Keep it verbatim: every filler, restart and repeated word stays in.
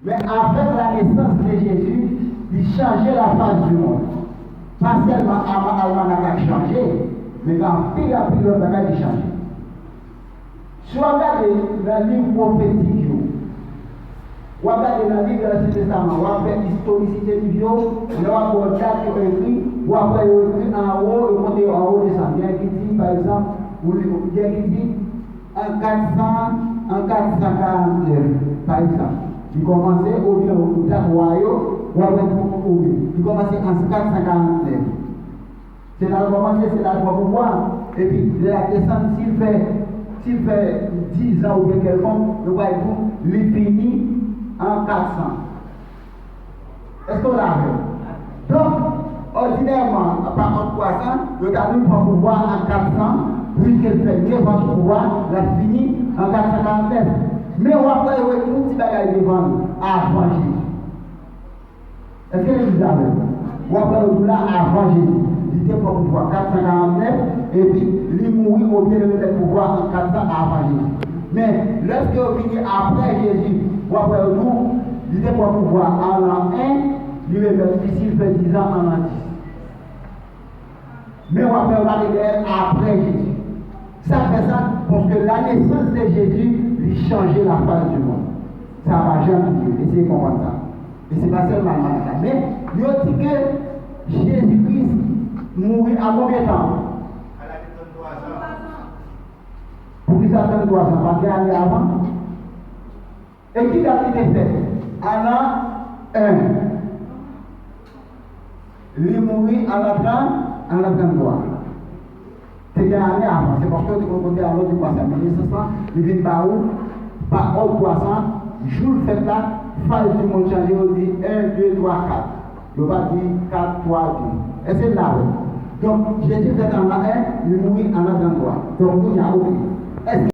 Men avèk la nesans de Jezi, li chanje la fas di mond. Pa sèlman ama- almanak la k chanje, men gen anpil, anpil lòt bagay ki chanje. Si w ap gade nan liv pwofetik yo, w ap gade nan liv Ansyen Testaman, w ap wè istorisite liv yo, lè w ap wè dat yo ekri, w ap wè yo ekri anwo, yo konte yo anwo desann. Gen ki di, pa egzanp, ou li, gen ki di, an kat san, an kat san karant nèf, pa egzanp. Li kòmanse, oubyen ou dat wa yo, w ap wè tou, oubyen li kòmanse an kat san karant nèf. Se la l kòmanse, se la l pran pouvwa. Epi, lè l ap desann, si l fè, si l fè dizan oubyen kèlkonk, yo pral di w, li fini an kat san. Èske w la avè m? Donk, òdinèman, pa òd kwa san, yo ta dwe pran pouvwa an kat san, piske l fè nèf an sou pouvwa, l ap fini an kat san karant nèf. Men w ap wè yo met yon ti bagay devan l, avan Jezi. Èske legliz la avè m? W ap wè yo di w la avan Jezi. Li te pran pouvwa kat san karant nèf, epi li mouri oubyen li remèt pouvwa an kat san avan Jezi. Men, lèske yo vini apre Jezi, w ap wè yo di w, li te pran pouvwa an lan en, li remèt li si l fè dizan an lan dis. Men w ap wè yo pa te dèyè l apre Jezi. Sa k fè sa? Paske la nesans de Jezi, li chanje la fas di mond. Sa pa janm bliye. Eseye konprann sa. E se pa sèlman nan sa. Men, yo di ke Jezi Kris mouri a konbyen tan? Poukisa trannntwa zan? Pa gen ane avan? E ki dat li te fèt? An lan en. Li mouri an lan tran-, an lan tranntwa. Te gen ane avan, se paske yo te konn konte a lòd di kwa san. Men nesans lan, li vin ba ou, pa òd kwa san, jou l fèt la, faz di mond chanje, yo di en, de, twa, kat. Yo pa di kat, twa, de. Èske n la wè? Donk, Jezi fèt an lan en, li mouri an lan tranntwa. Donk, kounye a, oke. Èske